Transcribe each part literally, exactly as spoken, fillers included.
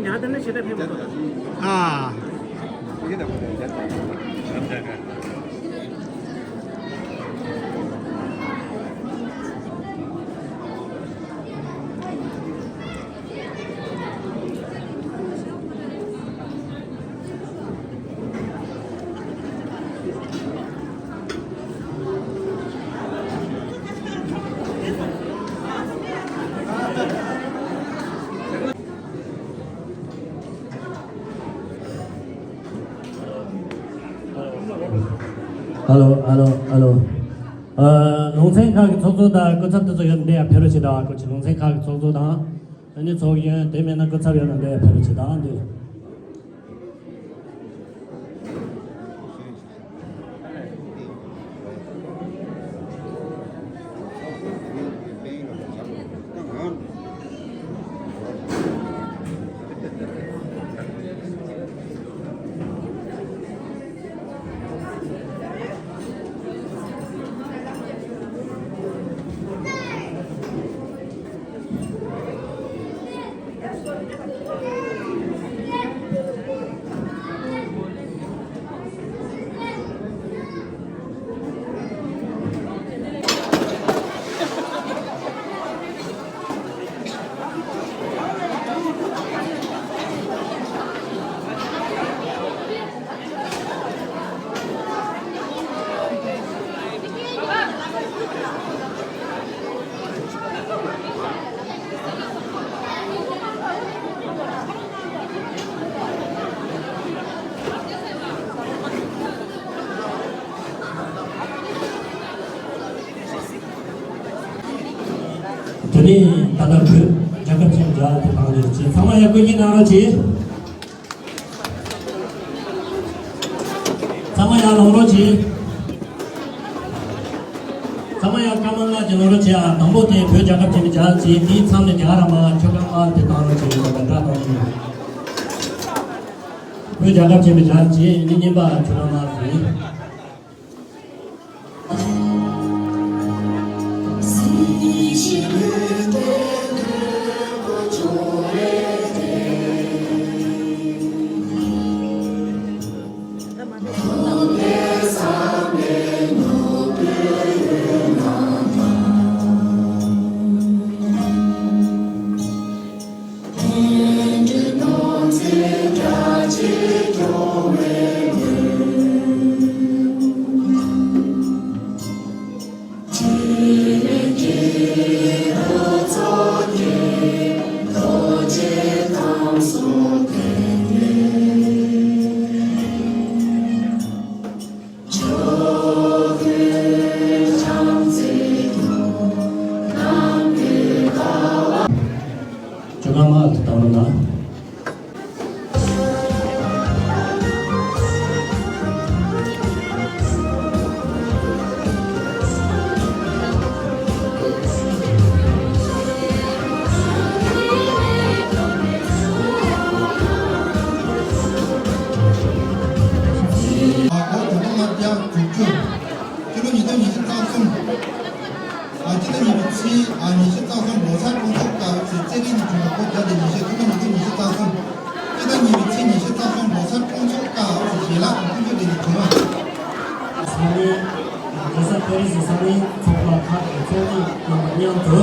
ཉག་དེ་ནས་ཞེ་དྲག་ཕན་མི་ཐོགས། ཨ། ཨ་ལོ། ཨ་ལོ། ཨ་ལོ། ཨ། ལུང་ཚན་ཁག་གི་ཚོགས་གཙོ་དང་སྐུ་ཚབ་དེ་ཚོ་ཡོད་ན་འདི་ཡར་ཕེབས་རོགས་བྱེད་དང་། སྐུ་མཁྱེན། ལུང་ཚན་ཁག་གི་ཚོགས་གཙོ་དང་། ཨ་ནི་ཚོགས་གཞོན་དེ་མེད་ན་སྐུ་ཚབ་ཡོད་ན་འདི་ཡར་ཕེབས་རོགས་བྱེད་དང་། འདི། དེ་ནས་ད་ལྟ་བོད་རྒྱལ་ཁབ་ཆེན་མོ་མཇལ་དུ་བཏང་ནས་ཅིག་ཚང་མ་ཡར་སྐུ་མཁྱེན་གནང་རོགས་གྱིས། ཚང་མ་ཡར་ལོངས་རོགས་གྱིས། ཚང་མ་ཡར་བཀའ་མོལ་གནང་གྱིས་ལོངས་རོགས་གྱིས། ཨ། དང་པོ་དེ་བོད་རྒྱལ་ཁབ་ཆེན་མོ་མཇལ་གྱིས། དེའི་མཚམས་ནས་རྒྱ་གར་མ་ཆོས་སྒར་མ་དེ་བཏང་རོགས་གྱིས། ད་ལྟ་བཀྲ་བཏང་ཡིན། བོད་རྒྱལ་ཁབ་ཆེན་མོ་མཇལ་གྱིས། ཨ་ནི་གཉིས་པ་ཆོས་སྒར་མ་དེ། ཆོས་སྒར་མ་དེ་བཏང་རོགས་གནང་། ཨ། སྐོར་དྲུག་སྟོང་ལྔ་བརྒྱ་དྲུག་ཅུ། ཕྱི་ལོ་ཉིས་སྟོང་ཉི་ཤུ་རྩ་གསུམ། ཨ། སྤྱི་ཟླ་གཉིས་པའི་ཚེས། ཨ། ཉི་ཤུ་རྩ་གསུམ་ལོ་གསར་སྤྲོ་ཚོགས་སྐབས་སུ་རྩེད་རིགས་ནས་བྱུང་བ། སྒོ་བརྒྱབ་སྟེ་ཉི་ཤུ། ཕྱི་ལོ་ཉིས་སྟོང་ཉི་ཤུ་རྩ་གསུམ། སྤྱི་ཟླ་གཉིས་པའི་ཚེས་ཉི་ཤུ་རྩ་གསུམ་ལོ་གསར་སྤྲོ་ཚོགས་སྐབས་སུ་ཞལ་ལག་དང་ཁོང་ཚོ་དེ་ནས་བྱུང་བ། ས་གནས། རྒྱལ་ས་ཕ་རི་སི་ས་གནས་ཚོགས་པ་ཁག་གི་ཚོགས་མི་རྣམ་པ་མཉམ་དུ།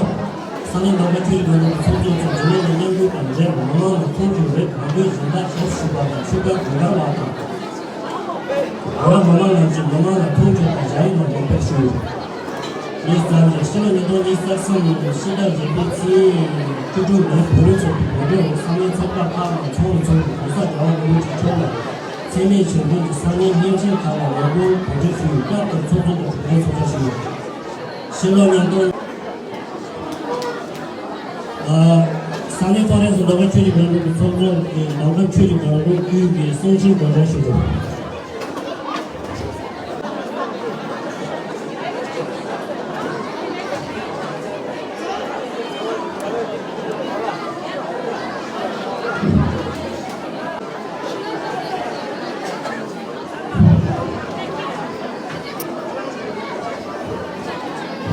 ས་གནས་མདོ་ཁམས་ཆུ་བཞི་སྒང་དྲུག་གི་ཚོགས་གཙོ་མཆོག་འཇིགས་མེད་ལ་མཉམ་འབྲེལ་དང་འབྲེལ། མི་མང་ལ་མཐོང་ཆོས་རེ་གང་དགོས་གཞན་དག་ཞབས་ཞུ་བ་དང་ཆོས་སྒར་དགོན་པ་བ་དང་། འོ་ར་མ་མ་ལ་ཅིག་མི་མང་ལ་མཐོང་ཆོས་དང་ཞལ་ཡོན་དང་འབོད་སྤེལ་ཞུ། ཉིས་རྩ་བཞི། ཕྱི་ལོ་ཉིས་སྟོང་ཉི་ཤུ་རྩ་གསུམ་ཕྱི་ཟླ་བརྒྱད་པའི་ཚེས་བཅུ་དྲུག་ཉིན་བོད་རིགས་ཚོགས་པའི་གོ་སྒྲིག་འོག་ས་གནས་ཚོགས་པ་ཁག་དང་ཚོགས་རུ་ཚོགས་པའི་གོང་ས་རྒྱལ་བ་རིན་པོ་ཆེ་མཆོག་ལ་མཚན་སྨད་ཞལ་འདོན་གྱིས་ས་གནས་སྣེ་ཆེན་ཁག་ལ་ལས་འགུལ་གོ་སྒྲིག་ཞུས། སྐབས་དེར་ཚོགས་གཙོ་དང་དྲུང་ཆེ་ཚོགས་བཅར་ཞུས། ཕྱི་ལོ་ཉིས་སྟོང་། ཨ། ས་གནས་ཕ་རན་སི་མདོ་ཁམས་ཆུ་བཞི་སྒང་དྲུག་གི་ཚོགས་གཙོ་གིས་མདོ་ཁམས་ཆུ་བཞི་སྒང་དྲུག་དབུས་ཀྱི་གསུང་ཆོས་གོ་སྒྲིག་ཞུ་དགོས།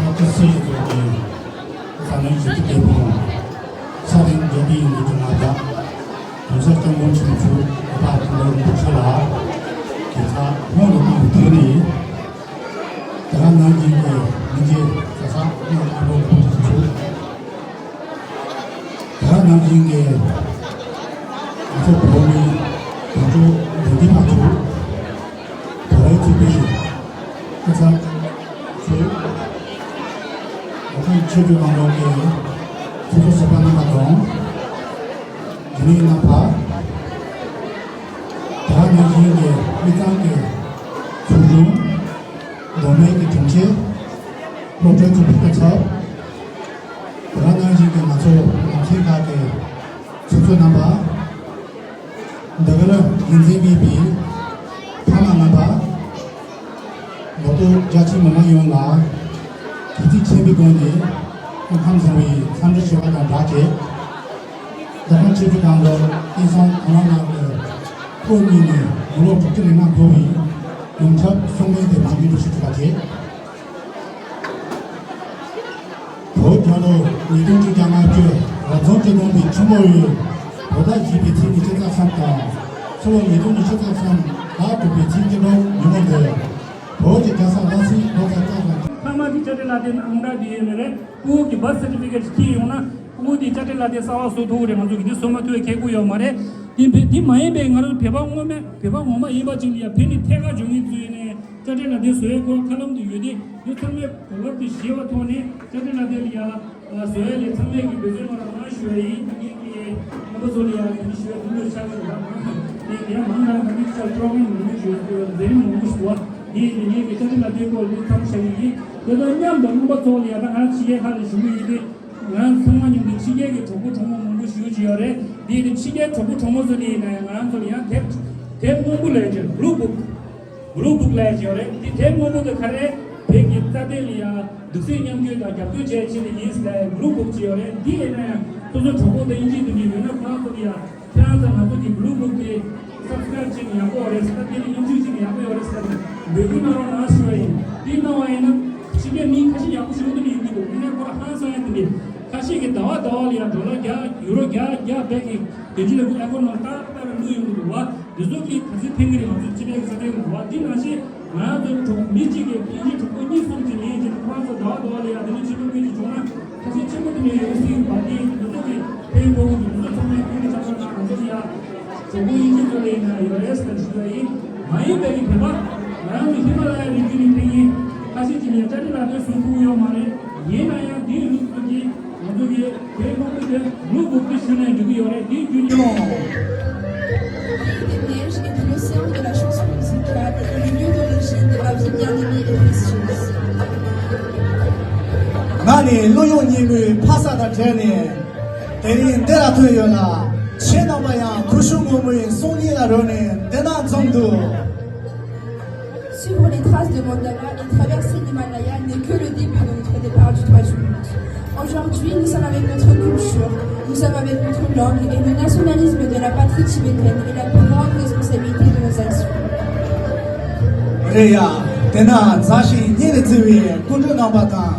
ཨ་ཏི་སི་ཡི་ཐོག་ནས་ས་གནས་ཞི་བདེ་དེ་དང་ས་སྟེང་འབྲེལ་མཐུད་ཡོང་རྒྱུ་གྱི་ལམ་ཁ། གོང་ས་སྐྱབས་མགོན་ཆེན་པོ་མཆོག་ཨ་ཕ་དང་ལོ་རིན་པོ་ཆེ་ལ་གེ་ཚ་སྔོན་དུ་བཏང་བའི་དུས་ནས། དེ་ག་ནང་བཞིན་གྱི་མི་རྗེ་ས་ས་སྔོན་དུ་ལོ་རིན་པོ་ཆེ་མཆོག་དེ་ག་ནང་བཞིན་གྱི་ང་ཚོ་བོད་མི་དོན་གཅོད་འདི་འདི་མ་ཚོགས་བོད་རིགས་ཚོགས་པའི་སྐུ་ཚབ་ཚོས་ང་ཚོའི་ཆོས་བརྒྱུད་ནང་ལོགས་ཀྱི་ཚོགས་གཙོ་ཟུར་པ་རྣམ་པ་དང་། རྒྱུན་ལས་རྣམ་པ། དེ་ག་ནང་བཞིན་གྱི་དབུས་གཙང་གི་ཚོགས་ཆུང་། མདོ་སྨད་ཀྱི་དྲུང་ཆེ། སློབ་གྲྭའི་ཚོགས་པའི་སྐུ་ཚབ། དེ་ག་ནང་བཞིན་གྱི་ང་ཚོ་ནང་ཆེན་ཁག་གི་ཚོགས་གཙོ་རྣམ་པ། འདི་གར་ཡིད་འཛིན་མེད་པའི་ཕ་མ་རྣམ་པ། ལོ་ཏོག་རྒྱ་ཆེ་མི་མང་ཡོངས་ལ་གུས་བརྩི་ཆེན་པོའི་སྒོ་ནས་སྐུ་ཁམས་བཟང་བའི་འཚམས་འདྲི་ཞུ་བ་དང་སྦྲགས་ཏེ། རྡ་རམ་ཆོས་བརྒྱུད་ཁང་དུ་དེང་སང་གོང་ལ་ནང་གི་ཕོ་གཉིས་ནས་དགུང་ལོ་དྲུག་ཅུ་རེ་ལྔ་འཁོར་བའི་ཡོངས་ཁྱབ་གསུང་མིན་དེ་མང་པོ་ཞིག་ཞུ་བ་བྱེད། བོད་རྒྱལ་ལོ་ཉིས་སྟོང་བཅོ་ལྔ་བཅུ་རབ་བྱུང་བཅུ་བདུན་པའི་ཆུ་མོ་ཡོས་བོད་ཟླ་བཞི་པའི་ཚེས་ཉི་ཤུ་རྩ་གསུམ་དང་ཕྱི་ལོ་ཉིས་སྟོང་ཉི་ཤུ་རྩ་གསུམ་ཟླ་དྲུག་པའི་ཚེས་བཅུ་དྲུག་ཉིན་མོ་འདིར་བོད་ཀྱི་རྒྱལ་ས་ལྷ་སའི་ལོ་གསར་སྟོན་དང་། ཚང་མ་གི་དཔྱ་ཁྲལ་ལག་དེབ་ཨང་གྲངས་དེ་ཡོད་མེད་རེད། ཕྲུ་གུ་གི་བར་སར་ཊི་ཕི་ཀེཊ་ཅིག་ཁྱེར་ཡོང་ན་ཕྲུ་གུ་དེ་དཔྱ་ཁྲལ་ལག་དེབ་གསར་པ་བཟོ་ཐུབ་ཀྱི་རེད། ང་ཚོ་གི་དེ་བཟོ་མ་ཐུབ་པའི་ཁེ་ཁུ་ཡོད་མ་རེད། དེ་བེ་དེ་མ་ཡིན་པའི་ང་རང་བོད་པ་ངོ་མ་བོད་པ་ངོ་མ་ཡིན་པ་ཅིག་ལ་ཡ་བོད་ནས་ཐད་ཀར་འབྱོར་མཁན་ཚོ་ཡིན་ནའི་དཔྱ་ཁྲལ་ལག་དེབ་བཟོ་ཡའི་སྐོར་མཁའ་ལམ་དུ་ཡོད་དེ། འདི་ཚང་མས་གོ་སྐབས་དེ་བཞེས་པ་ཐོག་ནས་དཔྱ་ཁྲལ་ལག་དེབ་ལ་ཡ་བཟོ་ཡ་ལས་ཚང་མས་ཀྱི་འབད་བརྩོན་གནང་རོགས་གནང་ཞུ་ཡ་ཡིན། ངེད་ཀྱི་རྣམ་པ་ཚོ་ལ་ཡ་དེ་འདྲ་ཞུ་ཡ་དུམ་བུ་ཆགས་ཀྱི་འདུག་ངས་ངས་མང་ང་ང་ཚོའི་ཆ་པྲོ་གྷ་རམ་མང་པོ་ཞིག་ཡོད། མཛད་རིམ་མང་པོ་ཞིག་འདུག་ངས་ངས་ངས་ཀྱི་དཔྱ་ཁྲལ་ལག་དེབ་སྐོར་འདི་ཚང་བྱ་གི་ཡིན། དེ་དང་མཉམ་དུ་རྣམ་པ་ཚོ་ལ་ཡ་ད་ང་ཕྱི་རྒྱལ་ཁག་ནས་བཞུགས་གི་ཡོད་དེ། ང་ཚང་མ་མཉམ་དུ་ཕྱི་རྒྱལ་གྱི་གྲོགས་པོ་གྲོགས་མོ་མང་པོ་ཞིག་ཡོད་ཀྱི་ཡོད་རེད། འདི་ནི་ཕྱི་རྒྱལ་གྲོགས་པོ་གྲོགས་མོ་ཚོ་ལ་ཡིན་ན་ཡང་ང་རང་ཚོ་ལ་ཡང་དེབ་དེབ་སྔོན་པོ་ལས་ཀྱི་blue book། blue book་ལས་ཀྱི་ཡོད་རེད། འདི་དེབ་སྔོན་པོ་དེ་ག་རེ་བོད་ཀྱི་རྩ་དོན་ལ་ཡང་འདུག་སེ་མཉམ་སྐྱོད་དང་རྒྱབ་སྐྱོར་བྱས་བྱས་ནས་ཡིན་ཟེར་blue book་ཅིག་ཡོད་རེད། འདི་ཡིན་ན་ཡང་སོ་སོ་གྲོགས་པོ་དང་དབྱིན་ཇི་དེ་འདྲ་ཡོད་ན་ཁོ་རང་ཚོ་ལ་ཡང་། ཁྱེད་རང་ཚོ་ང་ཚོ་གི་blue book་དེ་subscribe་བྱེད་ན་ཡག་པོ་རེད་ཟེར་ན། དེ་ནི་སྙོམས་འཇུག་བྱེད་ན་ཡག་པོ་ཡོད་རེད་ཟེར་ན་འབོད་སྐུལ་གནང་རོགས་གནང་ཞུ་བ་ཡིན། དེ་གནང་བ་ཡིན་ན་ཕྱི་རྒྱལ་མི་ཁ་ཤས་ཡག་པོ་ཞིག་འདི་ནས་ཡིན་གྱི་འདུག་དེ་ནས་ཁོ་རང་ཧང་སང་ཡ་དེ་འདྲས་ཁ་ཤས་ཀྱིས་ཟླ་བ་ཟླ་བ་ལ་ཡང་ཌོ་ལར་བརྒྱ་ཡུ་རོ་བརྒྱ་བརྒྱ་བེད་ཀྱི་དེ་འདྲས་ལ་ཨེ་ཀོ་ནོམ་ཏག་ཏག་ལ་བླུགས་ཡོང་གི་འདུག་བ། དེ་ཚོ་གིས་ག་ཚོད་ཕན་གྱི་རེད། ང་ཚོ་སྤྱི་པའི་ས་ཆའི་འདུག་བ། དེ་ནང་བཞིན་ང་རང་ཚོ་གྲོགས་མི་གཅིག་གིས་དབྱིན་ཇིའི་གྲོགས་པོ་གཉིས་གསུམ་ཅིག་ལེན་བྱས་ནས་ཁོ་རང་ཚོ་ཟླ་བ་ཟླ་བ་ལ་ཡང་དེ་ནས་ཕྱི་ལོགས་སྐད་ཅིག་བྱུང་ན། ཁ་ཤས་ཆེན་པོ་དེ་ནས་ཡོད་སྲིད་པ་དེ་འདི་ཚོ་གི་ཕན་ཐོགས་ཀྱི་འདུག་འདི་ཚོ་ཚང་མས་ཁོང་གི་ཆ་ཚང་ན་ང་ཚོ་ཡ་གྲོགས་པོ་ཡིན་གཅིག་ཚོ་ལས་ཡིན་ན་ཡོད་རེད་ཟེར་ཞུ་བ་ཡིན། མ་ཡིན་པའི་གི་བོད་པ་ང་རང་ཚོ་ཧི་མ་ལ་ཡ་རི་རྒྱུད་ནས་ཕེབས་མཁན་ཁ་ཤས་ཀྱིས་ནས་ཅ་ལི་ལ་དོན་བཟོ་ཐུབ་ཡོད་མ་རེད། ཡིན་ན་ཡང་དེའི་ལུགས་སུ་གི་ང་ཚོ་གི་བོད་དམག་དཔོན་དེ་ལུག་འབུབ་ཏུ་ཞུ་ནས་འགྲོ་གི་ཡོད་རེད། དེའི་རྒྱུ་ཡོད། Des neiges et de l'océan de la chanson musicale et du lieu d'origine de ma vie bien-aimée et précieuse. ང་ནི་ཀླུ་གཡོག་ཉིན་མོའི་ཕ་ས་དང་བྲལ་ནས་དེ་རིང་འདི་ལ་ཐོན་ཡོད་ལ། ཁྱེད་རྣམ་པ་ཡང་ཁུ་བྱུག་སྔོན་མོའི་སང་ཉིན་ལ་རོལ་ནས་འདི་ན་འཛོམས་འདུག Suivre les traces de Mandala et traverser l'Himalaya n'est que le début de notre départ du toit du monde. Aujourd'hui, nous sommes avec notre culture, nous sommes avec notre langue et le nationalisme de la patrie tibétaine est la plus grande responsabilité de nos actions. རེད་ཡ། དེ་ན་མཛའ་ཞིང་ཉེ་ནས་བརྩེ་བའི་སྐུ་མགྲོན་རྣམ་པ་དང་།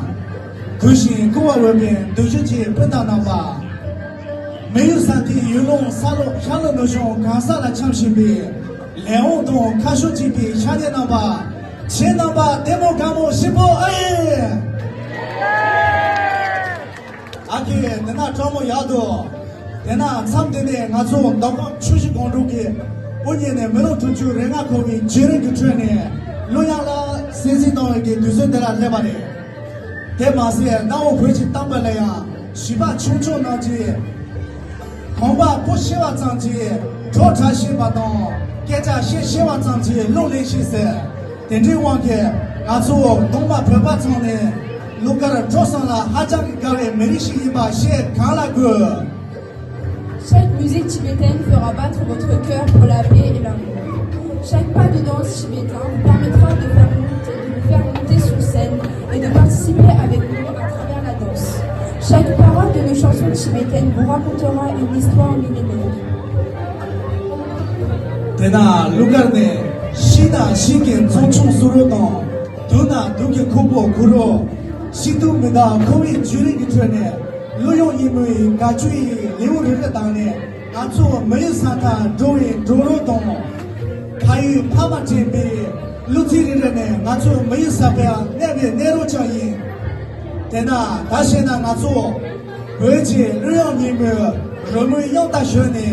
གུས་ཤིང་བཀུར་བར་འོས་པའི་གདུང་ཤུགས་ཀྱི་སྤུན་ཟླ་རྣམ་པ། མི་ཡུལ་ས་མཐའི་ཡུལ་ལུང་ས་ལོགས་ཤར་ལྷོ་ནུབ་བྱང་གང་ས་ལ་འཁྱམས་བཞིན་པའི་ལས་དབང་དང་ཁ་ཕྱོགས་གཅིག་པའི་ཤ་ཉེ་རྣམ་པ། ཁྱེད་རྣམ་པ་བདེ་མོ་དགའ་མོ་ཞིག་པོ་ཨེ། ཨ་ཁེ་དེ་ན་སྤྲང་མོ་ཡག་འདུག་དེ་ན་མཚམས་འདི་ནས་ང་ཚོ་མདོ་ཁམས་ཆུ་བཞི་སྒང་དྲུག་གི་དབུ་བརྙེས་ནས་མི་ལོ་དྲུག་ཅུ་རེ་ལྔ་འཁོར་བའི་བརྒྱུད་རིམ་གྱི་ཁྲོད་ནས་གླུ་དབྱངས་ལ་གསན་གཟིགས་གནང་བའི་གི་དུས་ཚོད་འདི་ལ་སླེབས་པ་རེད། དེ་མ་ཟད་གནའ་བོའི་བོད་ཀྱི་གཏམ་དཔེ་ལ་ཡང་བྱིས་པ་ཆུང་ཆུང་རྣམས་ཀྱིས། གོམ་པ་སྤོ་ཤེས་པ་ཙམ་གྱིས་བྲོ་འཁྲབ་ཤེས་པ་དང་སྐད་ཆ་བཤད་ཤེས་པ་ཙམ་གྱིས་བློ་ལེན་ཤེས་ཟེར། དེ་འདྲའི་དབང་གིས་ང་ཚོ་གདོང་པ་བོད་པ་ཚང་ནི་གླུ་གར་སྤྲོ་གསུམ་ལ་ཧ་ཅང་གི་དགའ་བའི་མི་རིགས་ཤིག་ཡིན་པ་ཤེས་གང་ལ་དགོས། Chaque musique tibétaine fera battre votre cœur pour la paix et l'amour. Chaque pas de danse tibétain vous permettra de faire monter, de vous faire monter sur scène et de participer avec nous à travers la danse. Chaque parole de nos chansons tibétaines vous racontera une histoire millénaire. དེ་ན་གླུ་གར་ནི་གཤིས་དང་གཤིས་ཀྱི་མཚོན་ཆུང་བསུ་རོལ་དང་། དུག་ན་དུག་གི་ཁུག་པོ་ཁུ་རོལ། ཤིན་ཏུ་མི་འདའ་འཁོར་བའི་བརྒྱུད་རིམ་གྱི་ཁྲོད་ནས་གླུ་དབྱངས་སྙན་མོའི་དགའ་སྐྱོ་ཡི་ལེའུ་རེ་རེ་བཏང་ནས། ང་ཚོ་མི་ཡུལ་ས་མཐར་འགྲོ་བའི་འགྲོ་རོགས་དང་། ཕ་ཡུལ་ཕ་མ་དྲན་པའི་གླུ་ཚིག་རེ་རེ་ནི་ང་ཚོ་མི་ཡུལ་ས་པའི་གནས་པའི་གནས་རོགས་ཀྱང་ཡིན། དེས་ན་ད་བྱས་ན་ང་ཚོ་བོད་ཀྱི་གླུ་དབྱངས་ཉིན་མོའི་རོལ་མོའི་དབྱངས་རྟ་ཞོན་ནས།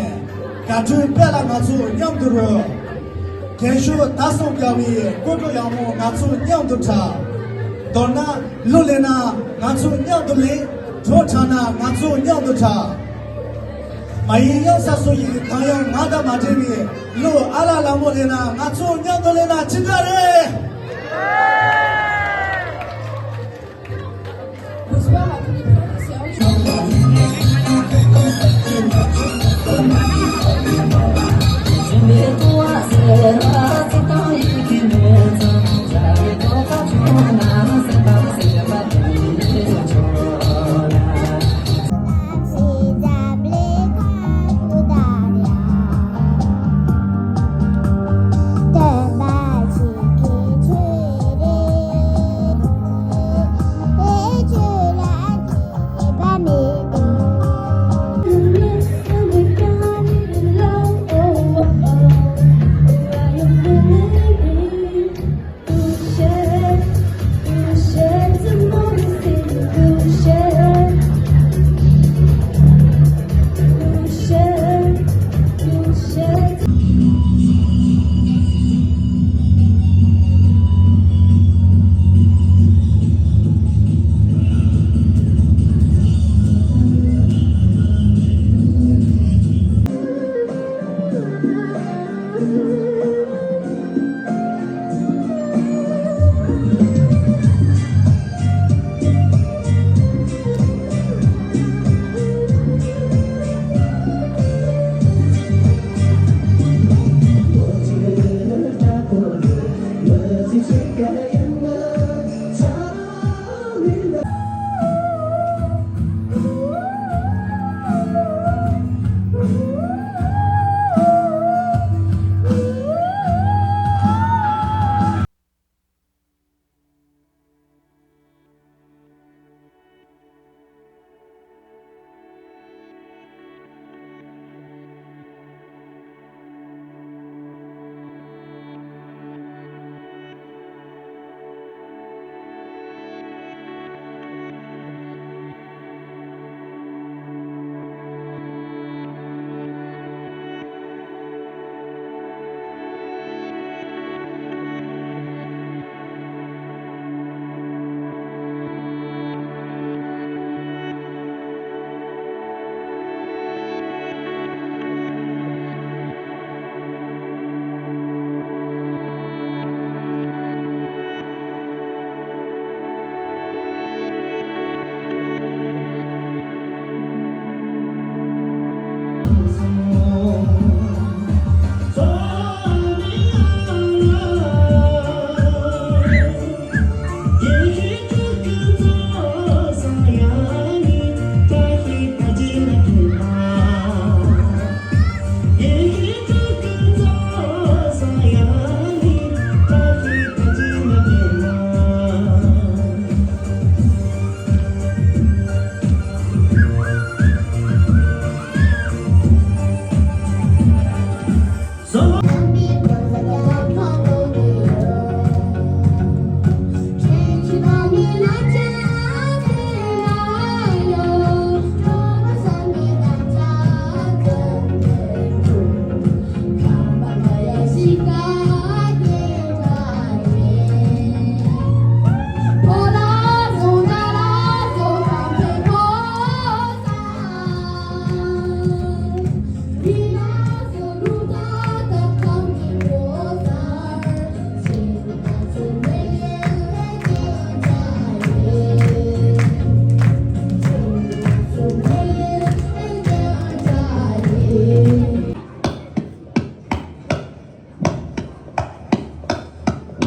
དགའ་སྤྲོའི་དཔལ་ལ་ང་ཚོ་མཉམ་དུ་རོལ། རྒན་ཤོས་ད་སོང་དགའ་བའི་སྐུ་གྲོགས་ཡག་མོ་ང་ཚོ་མཉམ་དུ་འཁྲབ། མདོར་ན་གླུ་ལེན་ན་ང་ཚོ་མཉམ་དུ་ལེན། བྲོ་འཁྲབ་ན་ང་ཚོ་མཉམ་དུ་འཁྲབ། མ་ཡིན་ཡང་ས་སོ་ཡི་གང་ཡང་ང་དང་མ་འབྲེལ་བའི་གླུ་ཨ་ལ་ལ་མོ་ལེན་ན་ང་ཚོ་མཉམ་དུ་ལེན་ན་ཅི་འདྲ་རེད། Bonsoir à tous les professeurs.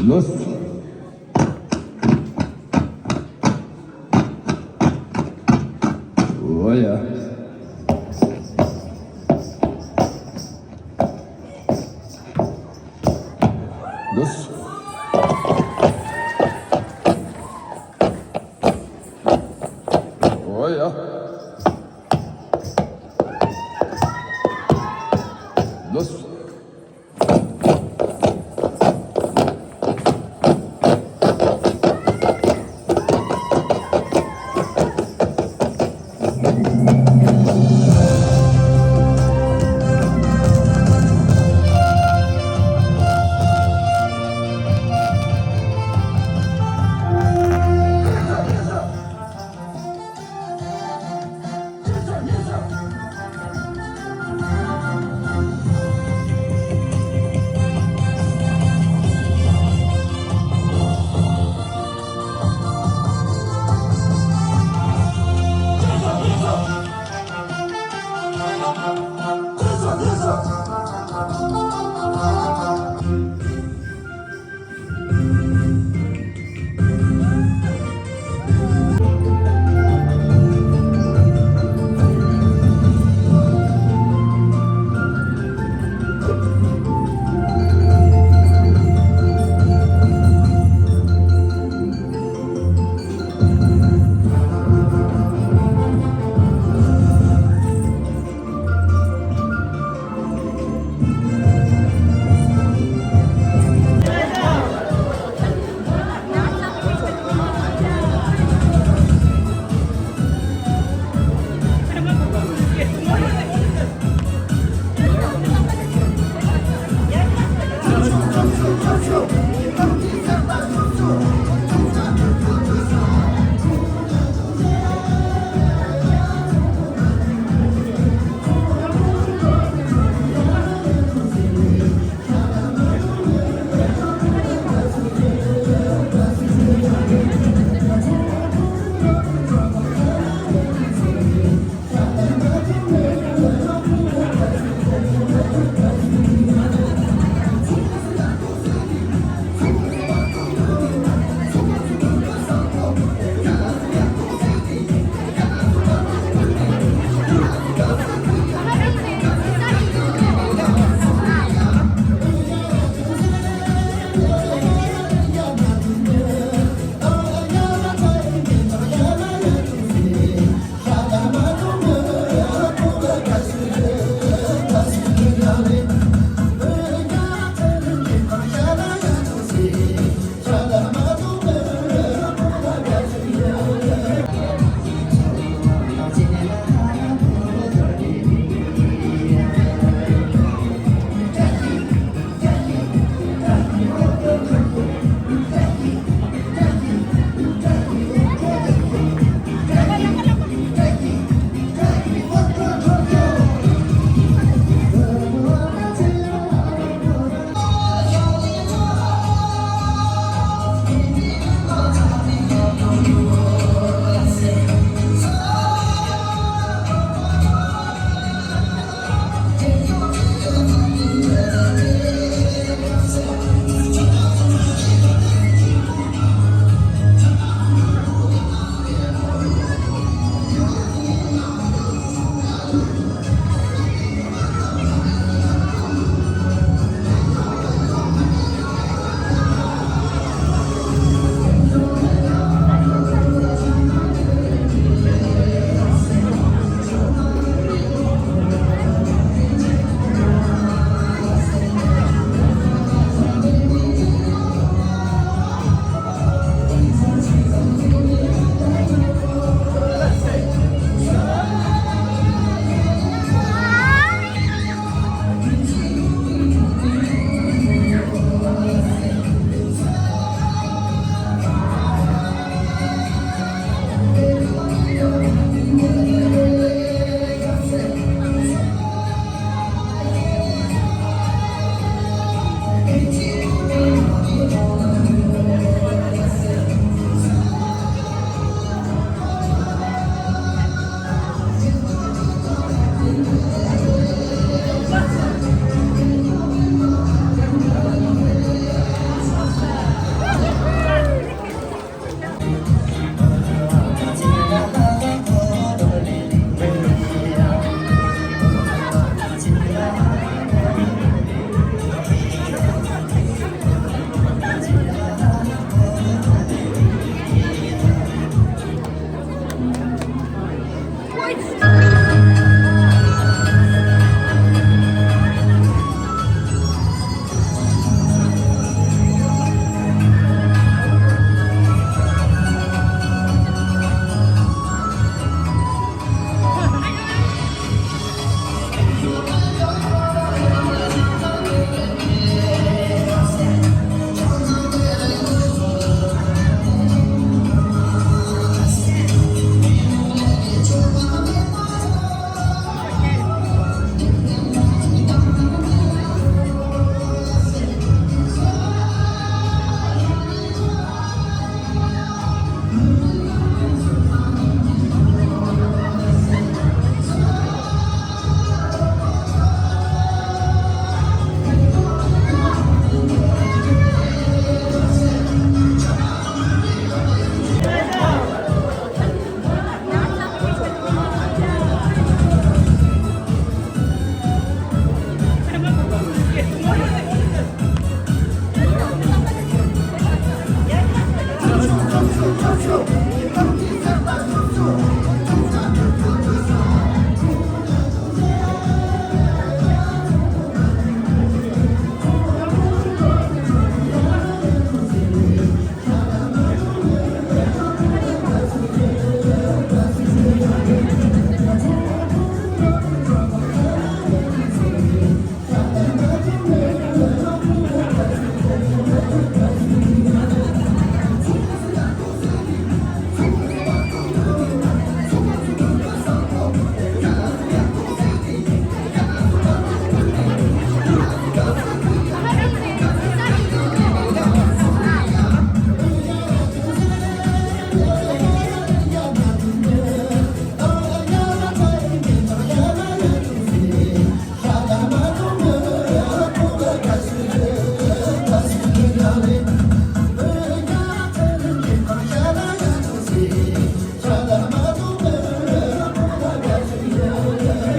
Los. Oh yeah. Los. Oh yeah.